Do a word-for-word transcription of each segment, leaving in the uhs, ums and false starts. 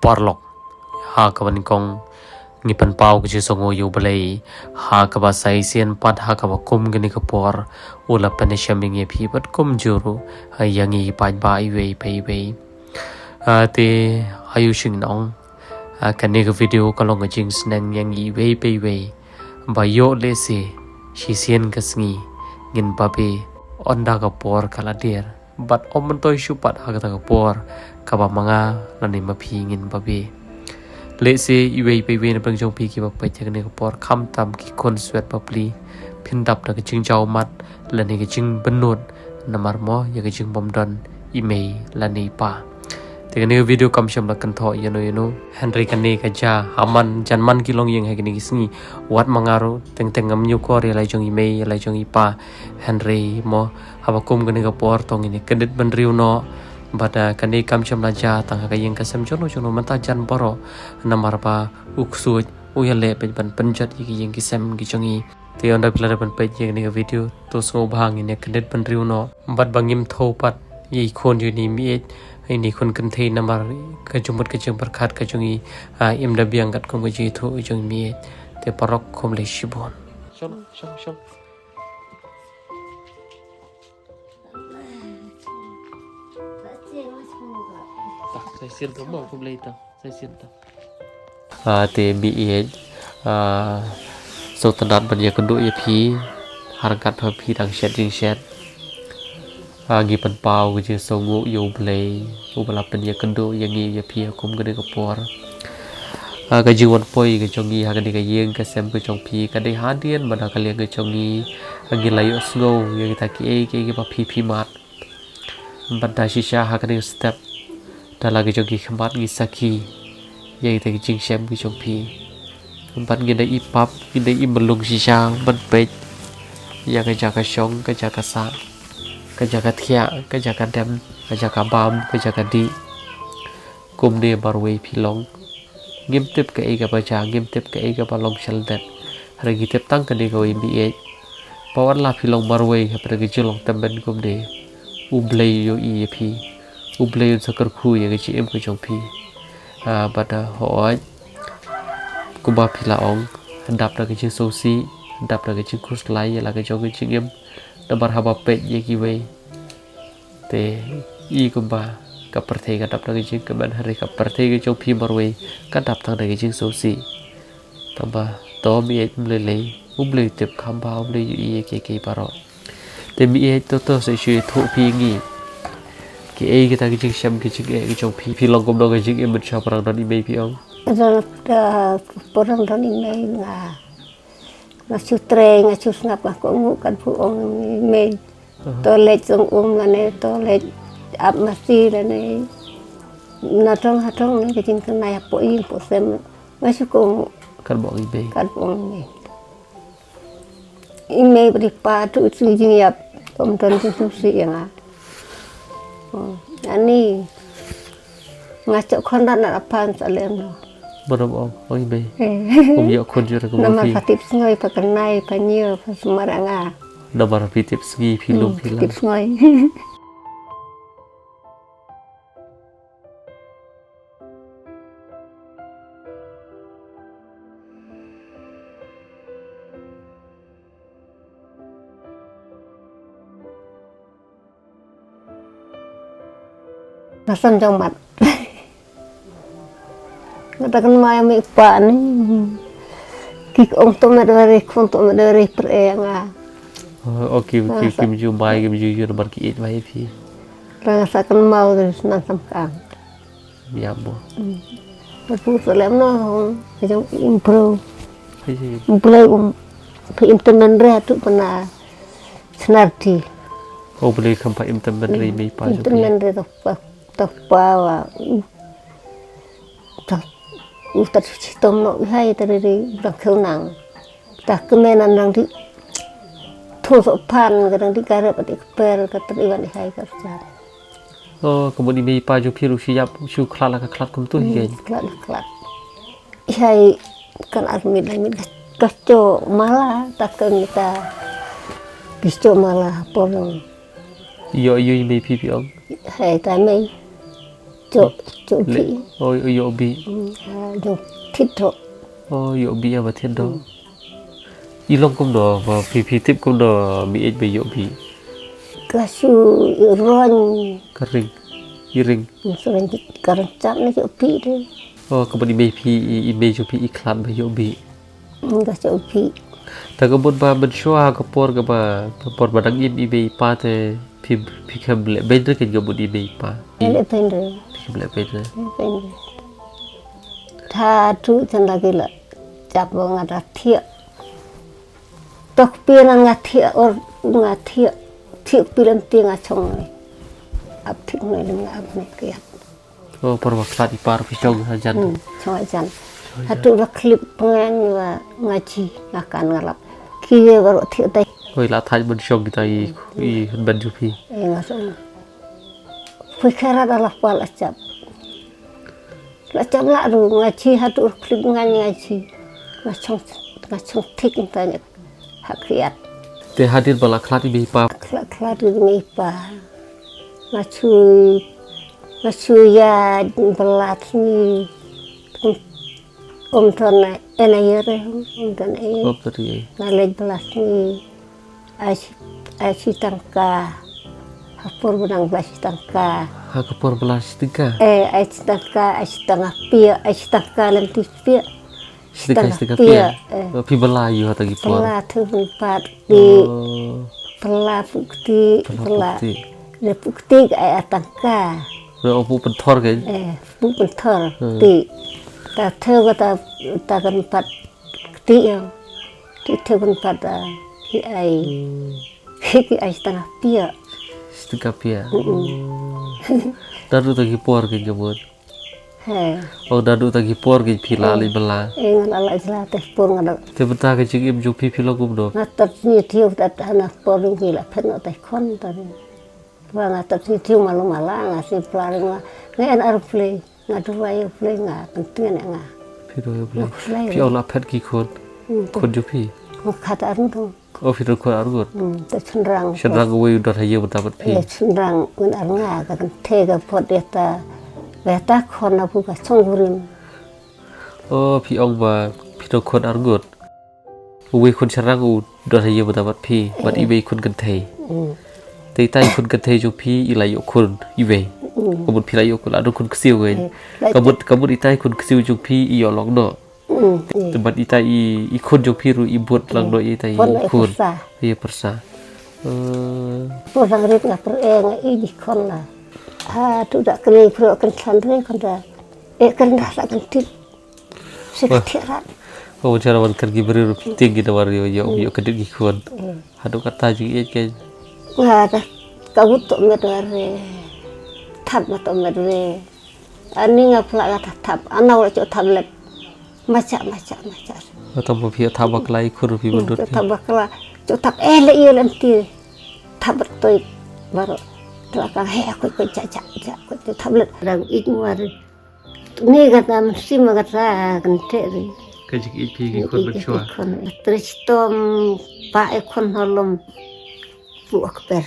paralok. Ha kaba nyngkong ngi pynpaw ka jingsngewnguh ïa U Blei ha kaba sa shisien pat ha kaba kum kane ka por u la pynshem ïa ngi ïa phi bad kumjuh ruh ïa ngi paidbah iwei pa iwei. Ah, te ha ïu shnong, ah, kane ka video ka long ka jingsneng ïa ngi iwei pa iwei ba ïoh lehse shisien ka sngi ngin babe ynda ka por ka la dier. Bad ym myntoi shuh pat ha kata ka por kaba ma nga lane ma phi ngin babe. Lehse iwei pa iwei na pdeng jong phi kiba peit ha kane ka por khamtam ki khun swet bapli phin dap da ka jingjaw mat lane ka jingbynnud namar mo ïa ka jingbymdon i mei lane i pa. Te kane ka video kam shym la kynthoh ïano ïano. Hynrei kane ka jia ha man jan man ki longïing ha kine ki sngi. Wat ma nga ruh teng teng ngam ñiewkor ïa la jong i mei ïa la jong i pa. Hynrei mo haba kum kane ka por to ngin ïa kyndit bynriew noh. Bad, ah, kane kam shym la jia tang ha ka ïing ka sem jong no jong no mynta jan baroh. Namar ba u ksuid u ïaleh peit ban pynjot ïa ki ïing ki sem ki jong i. Te ynda phi la dep ban peit ïa kane ka video to sngewbha ngin ïa kyndit bynriew noh. Bad ba ngim thew pat ïa i khun jong i mei ïa i khun kynthei namar ka jingmut ka jingpyrkhat ka jong i, ah, im da biang katkum ka jingithuh jong i mei. Te paralok khublei shibun. Shong, shong, shong. Ta, sa sien ta mo, khublei ta, sa sien ta. Ah, te mei ïa, ah, sngewtynnat ban ïakynduh ïa phi, ha ryngkat ba phi dang shet jingshet. Ah, ngi pynpaw ka jingsngewnguh ïa U Blei, uba la pynïakynduh ïa ngi ïa phi ha kum kane ka por. Ah, ka jingwan poi ka jong ngi ha kane ka ïing ka sem ka jong phi, ka dei hadien ba na ka liang ka jong ngi, ah, ngi la ïohsngew ïa kita kiei kiei kiba phi phi mad. Bad da shisha ha kane ka step da la ka jong ki khmat ngi sakhi ïa kita ki jingshem ki jong phi. Bad ngin da i pap, ngin da i mlung shisha ban peit ïa ka jaka shong, ka jaka sah, ka jaka thiah, ka jaka dem, ka jaka bam, ka jaka dih. Kumne marwei phi long. Ngim tip kaei kaba jia, ngim tip kaei kaba long shaldet. Hynrei ngi tip tang kane kawei mei ïa. Ba wat la phi long marwei hapdeng ka jinglong tymmen kumne, U Blei u ïohi ïa phi. U Blei un sa kyrkhu ïa ka jingim ka jong phi. Ah, bad, ah, hooid. Kumba phi la ong, dap da ka jingsngewsih, dap da ka jingkhuslai ïa la ka jong ka jingim. Namar haba peit ïa kiwei, te i kumba ka pyrthei ka dap da ka jingkmen, hynrei ka pyrthei ka jong phi marwei ka dap tang da ka jingsngewsih. Tangba to mei ïa, ym lei lei, U Blei u tip kham bha, U Blei u ïohi ïa kiei kiei baroh. Te mei ïa, to to sa shu ïathuh phi ïa ngi. Kiei kita ki jingshem ki jingeh ki jong phi, phi long kumno ka jingim mynshuwa ba dang don i mei, phi ong? Dang, da por dang don i mei nga, nga shu trei, nga shu sngap, nga kohnguh, katba ong i mei. Aha. To leit song um lane to leit ap masi lane na tong ha tong ne ka jingkynai hapoh ïing hapoh sem. Nga shu kohnguh. Katba ong i mei. Katba ong i mei. I mei bad i pa tu u sngi jingïap. Ym don jingsngewsih ïa nga. Hmm. Ani. Nga chok khon rat na aphan sa lem no. Mano ong, ong i mei. Eh. Um ïoh khun jur ka. Namar phi. Pha tip sngi, pha kynai, pha ñiew, pha sumar ïa nga. Namar phi tip sngi, phi lum. Hmm, phi tip sngi. Nga san jong mat. Nga ta kan mai mi pa ni. Ki ong to me dore, khun to me dore per e nga. Oh, okay, okay, nga sa- kim ju mai, kim ju ju namar ki ïeit mai phi. Nga sa kan mau dari senang sam kang. Ya mo. Hmm. Pu sa lem no, jong impro. Ai, ai. Impro um, phi im tymmen re tu pana. Snarti. O Blei kham pha im tymmen re mei pa jong phi. Im tymmen re to pa, to pa wa. To u tat chitom no i hai ta re re dang khel nang. Ta kmen an dang di thung so pan ka dang di ka rep di kper ka tat i wan i hai ka jar. O, ka mon i mei pa jong phi ruh shu ïap shu khlad la ka khlad kumtu hi. Hmm, khlad la khlad. Ïa, kan ar mit lai mit ka, ka cho mala, ta ka ngita. Ki cho mala, polong. Ïoh, ïoh, i mei phi phi ong. Hai, ta mei. Cho, cho bi. Oh, ïoh bi. Hmm, ha, jong thied doh. Oh, ïoh bi ïa ba thied doh. I long kumno, ba phi, phi tip kumno, mi ïeit ba ïoh bi. Ka shu rong. Ka ring. I ring. Hmm, shu rong, ka rong chap na ïoh bi de. Oh, ka ban i mei phi, i, i mei jong phi i khlad ba ïoh bi. Nga shu ïoh bi. Ta ka mut ba mynshuwa ka por kaba, ka por ba dang im i mei i pa te, phi, phi khlem leh beiñ re kein ka mut i mei i pa. Leh beiñ re. Phi khlem leh beiñ re. Leh beiñ re. Ta tu jan lagi la. Jap ba nga da thiah. Tok pi nan nga thiah or nga thiah. Thiah pi lem ti nga chong ne. Ap thiah ne lem nga ap ne kiat. Oh, por ba khlad i pa ruh phi shong hajan. Hmm, shong hajan. Haduh ba khlip pyngan ba nga ji, nga kan nga lap. Ki ye baroh thiah dei. Oi, la thait ban shong kita i, i hynmen jong phi. Eh, nga shong. Phi khera da la pal achap. La chap la ruh, nga ji haduh ba khlip pyngan nga ji. Nga shong, nga shong thik nta ne. Ha kiat. Te hadien ba la khlad i mei i pa. Khlad, khlad i mei i pa. Nga shu, nga shu ïaid bylla sngi. Um, um ton na, ena ïa re, um ton e. Oh, pari. Nga leit bylla sngi. Ai shi, ai shi tyngka. Ha por ba dang bylla shi tyngka. Ha ka por bylla shi tyngka? Eh, ai shi tyngka, ai shi tyngka pia, ai shi tyngka lem ti pia. Shi tyngka, shi tyngka pia. Eh. Oh, phi bylla ïa u ha ta ki por. Bylla thep pynpat ti. Oh. Bylla puk ti, bylla. Bylla puk ti. Re puk ti ka ai a tyngka. Re o puk pynthor kein? Eh, puk pynthor ti. Ta thep ka ta, ta kan pat ti ïa. Ti thep kan pat ta ki ai. Hmm. Ki ai shi tyngka pia. Shi tyngka pia. Mm-mm. Oh. Naduh ta ki por kein ka mut. He. Oh, naduh ta ki por kein phi la leit bylla. Eh, nga la leit bylla te por nga da. Te mynta ka jingim jong phi phi long kumno? Nga tap sngi tiew ta hana por jong phi la phet noh ta khon ta. Wa nga tap sngi tiew malu mala nga sngi pla nga. Nga en ar plei. Nga duwai u plei nga kyntieng nga. Phi duwai u plei. Phi ong la phet ki khun. Hmm. Khun jong phi. Nga khat ar ngut. Oh, phi don khun ar ngut. Hmm, te shynrang. Shynrang uwei u don ha ïing bad phi. Eh, shynrang ngan ar nga ka kynthei ka phot ïa ta. Ïa ta khun na phu ka shong kurim. Oh, phi ong ba phi don khun ar ngut. Uwei khun shynrang u don ha ïing bad phi, bad iwei khun kynthei. Hmm. Te ita i khun kynthei jong phi i la ïoh khun iwei. Hmm. Ka mut phi la ïoh khun, la don khun ksiew kein. Eh, ka mut, ka mut ita i khun ksiew jong phi i ïoh long noh. Mm, mm. Te bad ita i, i khun jong phi ruh i bud lang noh ïa ita i khun. Ïa pyrsa. Pyrsa. Eh. Pyrsa rit nga pyrsa nga i di khun la. Ha, tu da kri pyrsa kan san ri khun da. Eh, kan da sa kan tit. Si ka thiah rat. Ko wan chara wan kan ki briew ruh phi tieng ki da war ïoh, ïoh, ïoh ka dit ki khun. Mm. Haduh katta jingïeit kein. Nga da ka wut to met war re. Thap ma to met re. Ani nga pla nga thap thap, ana wala cho thap lep. Macha, macha, macha. Nga thap ba phi thap bakla i khun phi berdut. Cho thap bakla, cho thap eh le i lem ti. Thap bertoi baroh. Tla ka he ko ko cha cha cha ko cho thap lep. Dang ik war. Ni kata mesti ma kata kan te ri. Ka jik ik phi ki khun bechwa. Tristom pa e khun holom. Pu akper.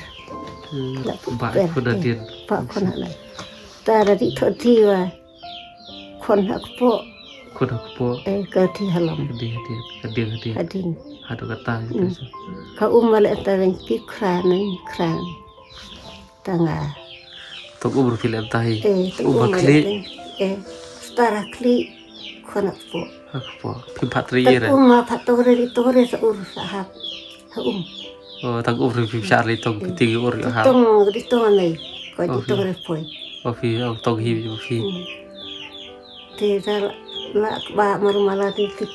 Hmm, ba khun hadien. Ba khun hadien. Ta da di thot thi wa. Khun hakpo. Khun hakpo. Eh, ka thi halom. Hadien, hadien. Hadien, hadien. Hadien. Haduh kata. Hmm. Ka um male ta wen ki khra nang khra. Ta nga. Tong um ruh phi lem ta hi. Eh, tong um ba khli. Eh, stara khli. Khun hakpo. Hakpo. Phim phat ri ïa re. Tang um ma phat tore ri tore sa ur sa hap. Ha um. Oh, tang um ri phim shah ri tong ki ting ur ïa hap. Tong ri tong anai. Ko di tore poi. Oh, phi, oh, tong hi phi. Hmm. Te da la ba maru mala ti ti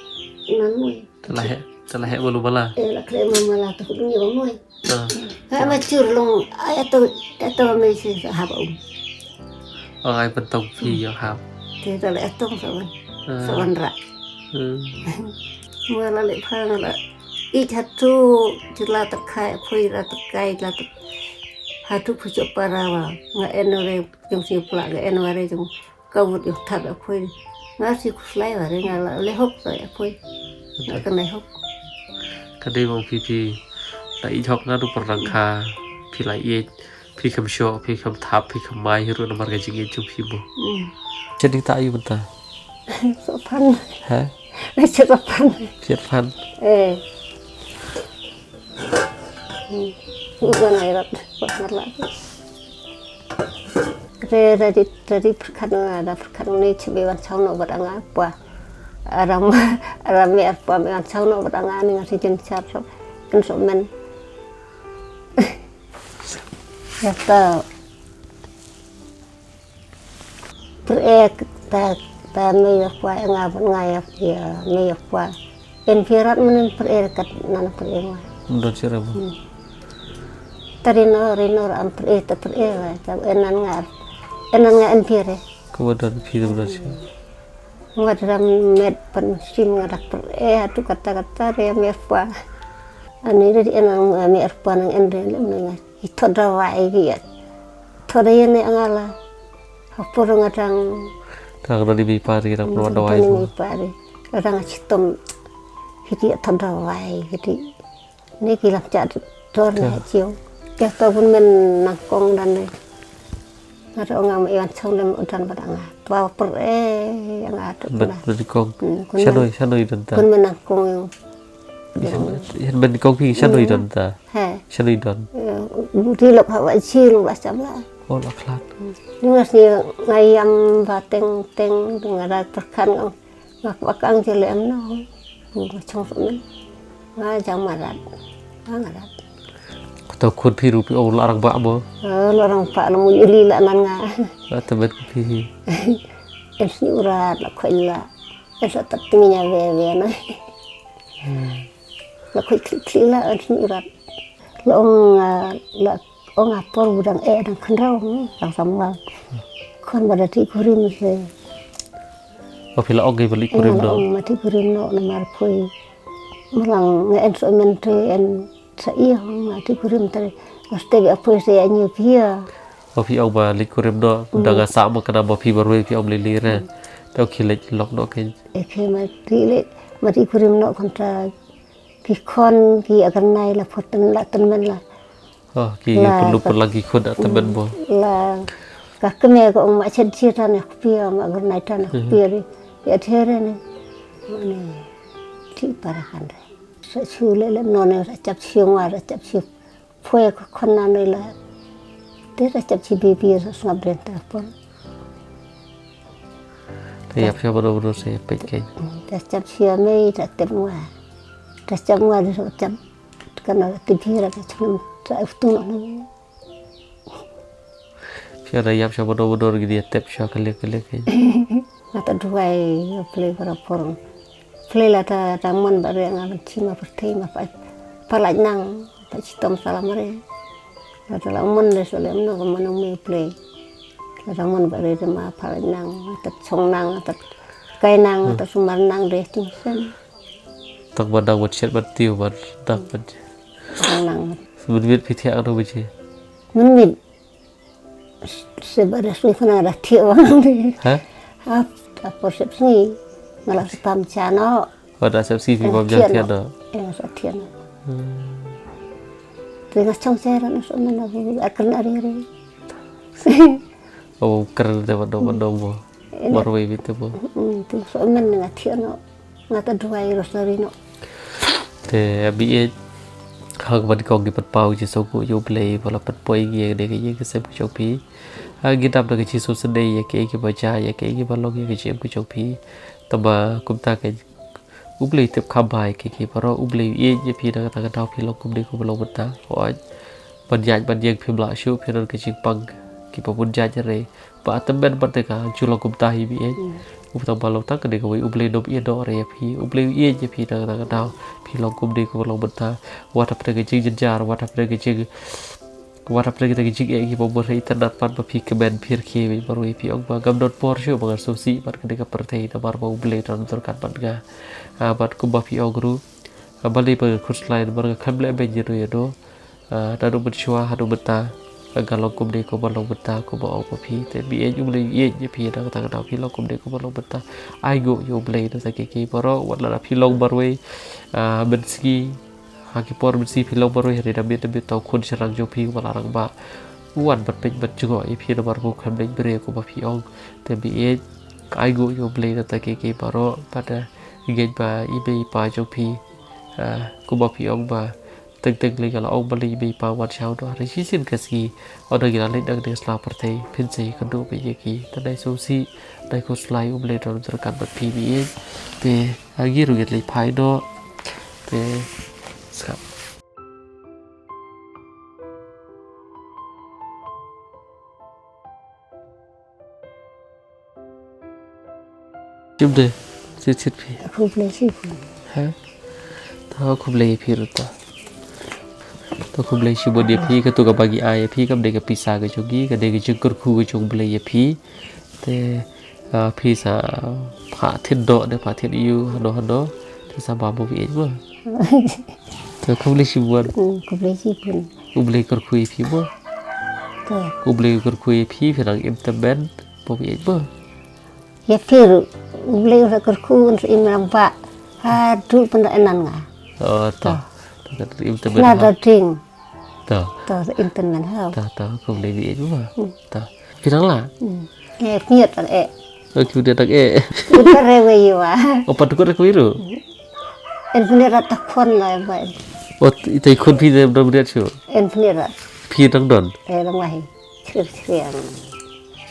nan mui. Te la he, te la he malu mala. Eh, la kle malu mala tu ni ba mui. Ah. Ai ma chur long, ai ato, ato me si sa hap um. Oh, ai pynthong phi ïa hap. Te ta le atong sa wan. Ah. Sa wan ra. Hmm. Mala le pha nga la. I hatu jila ta khai, phui la ta kai, la ta. Hatu phu chop para wa. Nga en re, jong si pla, nga en wa re jong. Ka wut ïoh thap ïa phui. Nga si khuslai wa re nga la lehok ta ïa phui. Nga kan lehok. Ka dei bang phi phi la ïoh hok nga du pyrnang kha phi la ïeit Phi kham shoh, phi kham thap, phi kham mai hi ruh namar ka jingïeit jong phi mo. Hmm. Shen ding ta aïu mynta? Sophan. Ha? Sophan. Sophan. Eh. Hmm. Uga nai rat, sophan la. Re, re di, re di pyrkhat nga, da pyrkhat nga ni chibai wan chong no bad nga pwa. Aram, aram me ar pwa me wan chong no bad nga ni nga si jin char so. Kan so men. Ya ta. Pyrshah ta, ta me ya pwa nga bad nga ya, ya me ya pwa. En pyrshah men pyrshah kat nan pyrshah nga. Don sira mo. Hmm. Tari no, ri no, am pyrshah, ta pyrshah, ta enan nga, enan nga en pyrshah. Ko ba don phi don sira. Nga dram met pan sim nga dak pyrshah, tu kata kata re me pwa. Ani re enan nga me pwa nang en re le nga. I thoda wai gi ya. Thoda ye ne nga la. Hapur nga tang. Tang da di bi pari, tang pura da wai. Ni pari. Tang chitom. Hiti thoda wai, hiti. Ni ki lap cha tor ne chiu. Ke to bun men nang kong dan ne. Nga to nga ma iwan chong lem udan bad nga. Twa per eh nga to. Bet na. Bet kong. Hmm, kun men. Shanoi, shanoi dan ta. Kun men nang kong. Shan, shan ben kong phi shanoi don ta. He. Shanoi don. Eh, buti lok ha wa chi lu la cham la. Oh, la khlad. Ni ngas ni ngayam ba teng teng nga da terkan kong. Ngak ba kang je le em no. Bu nga chong so men. Nga jang marat. Nga marat. Ko to khun phi ruh phi o la rang ba mo. Eh, la rang ba la mun ili la nan nga. La temen ko phi. Em sni urat la khoi la. Em sa tat tingi nya ve ve na. Hmm. La khoi klik klik la em sni urat. La ong, ah, la ong apor budang eh dang khanrau ni, dang samwal. Khon ba da ti kurim se. Ba phi la ong ngi ba li kurim no. Ong ma ti kurim no namar khoi. Malang nga en so men te en sa i hong ma ti kurim te. Aste bi apoi se anyu pia. Ba phi ong ba li kurim no. Hmm. Dang nga sa ma kana ba phi barwe phi ong li li re. Hmm. Te ki lek lok no ke. E ke ma ti le, ma ti kurim no kontra ki khon ki agar nai la photen la ten men la. Oh, ki la perlu perlagi khun da ten men bo. La ka kene ko ong ma chen chi tan ya kupi ma agar nai tan ya kupi ri. Ya there ne. Mane ti para kan re. Sa chu le le no ne sa chap chi ngwa sa chap chi. Pwe ko khon na noi la. Te ta chap chi bi bi sa sngap den ta pon. Ta yap sha bado bado se pek ke. Ta chap chi mei ta tep ngwa. Ta chap ngwa de sa chap. Kana ti bi ra ta chap ta uf tu no. Phi da yap sha bado bado gi dia tep sha kale kale ke. Nga ta duwai play para por. Play la ta ta mon ba re nga ban chi ma pyrthei ma pa pa la nang pa chi tom salam re. La ta la mon le so le no ko mon me play. La ta mon ba re ma pa la nang ta chong nang ta kai nang ta sumar nang de tu sen. Tak ba dang ba chet ba tiu ba dak ba. Chong nang. Semen mit phi thiak no ba chi. Min mit. Se ba da sui khana da thiah wang di. Ha? Ha, ta por sep sngi. Nga la pam cha no. Ba da sep sngi phi pam cha thiah no. Eh, sa thiah no. Hmm. Te nga chong cha ra no so men na bu a kena ri ri. Oh, keren te ba do ba do bo. Marwei bit te bo. Hmm, tu so men nga thiah no. Nga ta duwai rosary no. Te bieit ha kaba nyngkong ngi pynpaw Jisu ko ïa U Blei ba la pynpoi ngi ïa ka ïing ka sem ka jong phi. Ha ngi dap da ka jingsngewsynei ïa kiei kiba jia, ïa kiei kiba long ïa ka jingim ka jong phi. Tangba kumta ka U Blei tip kham bha ïa kiei kiei baroh, U Blei u ïeit ïa phi na kata ka daw phi long kumne kumba long mynta. Hooid. Ban ïaid ban ïeng phim lah shuh, phi don ka jingpang kiba bun jait re. Ba tymmen pat te ka ju long kumta hi bieit. Hmm. Kumta ba long tang kane kawei U Blei u ïeit noh re ïa phi. U Blei u ïeit ïa phi na kata ka daw phi long kumne kumba long mynta. Wat hapdeng ka jingjynjar, wat hapdeng ka jing, wat hapdeng ka jingeh kiba bun re itynnad pat ba phi kmen phi rkhie bad marwei phi ong ba ngam don por shuh ba ngan sngewsih bad kane ka pyrthei namar ba U Blei u don ryngkat bad nga. Ah, bad kumba phi ong ruh. Ah, balei ba nga khuslai namar nga khlem leh beiñ ïano ïano. Ah, naduh mynshuwa haduh mynta nga long kumne kumba long mynta kumba ong ma phi. Te bieit U Blei u ïeit ïa phi na kata ka daw phi long kumne kumba long mynta. Ai nguh ïa U Blei na kata kiei kiei baroh wat lada phi long marwei. Ah, mynsngi ha ki por mynsngi phi long marwei hynrei da miet da miet uta u khun shynrang jong phi uba la rangbah. U wan ban peit ban jngoh ïa phi namar ba u khlem leit briew kumba phi ong. Te Meiieit, ka ai nguh ïa U Blei na ta ki ki baroh, bad, eh, ngeit ba i mei i pa jong phi, eh, kumba phi ong ba teng teng lei ka la ong ba lei i mei i pa wan sha u noh ha shisien ka sngi. Ynda ngi la leit na kane ka sla pyrthei phin sa ïakynduh beit ïa ki. Te dei sngewsih, dei khuslai, U Blei un don ryngkat bad phi Meiieit. Te, eh, ngi ruh ngi leit phai noh. Te, sngap. Jumde, sit sit phi. Khublei shibun. Ha? To khublei ïa phi ruh to. To khublei shibun ïa phi, kato kaba ngi ai ïa phi kam dei ka pisa ka jong ngi, ka dei ka jingkyrkhu ka jong U Blei ïa phi. Te, ah, phi sa phah thied doh ne phah thied ïew hano hano. Te sa bam mo Meiieit mo. To khublei shibun. Hmm, khublei shibun. U Blei kyrkhu ïa phi mo. To. U Blei kyrkhu ïa phi, phi nang im tymmen mo Meiieit mo. Ïa phi ruh U Blei u sa kyrkhu, un sa im rangbah haduh pyndonkam nga. Oh, to. To. To, ka im tymmen. Na ha. Da ding. To. To, sa im tymmen ha. To, to, khublei Meiieit mo. Hmm. To. Phi nang lah? Hmm. Eh, pynïoh tang eh. Oh, ki pynïoh tang eh. Pynïoh re wei wa. Oh, pat kut re wei ruh. En pynïoh rat ta khun la ba. Oh, i ta khun phi de dom riat shu. En pynïoh rat. Phi dang don. Eh, dang wahi. Chir chir.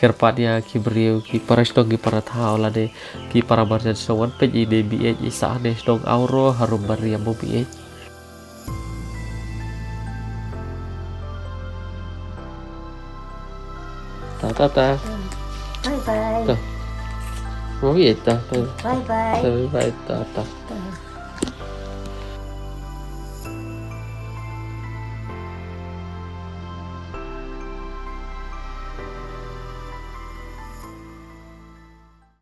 Kyrpad ïa ki briew, ki para shnong, ki para thaw lane ki para marjan shnong wan peit ïa i Meiieit, i sah ne shnong Awro harum mariam mo Meiieit. Ta ta ta. Bye bye. Ta. Mo Meiieit ta. Ta. Bye bye. Ta, bye bye ta ta. Ta.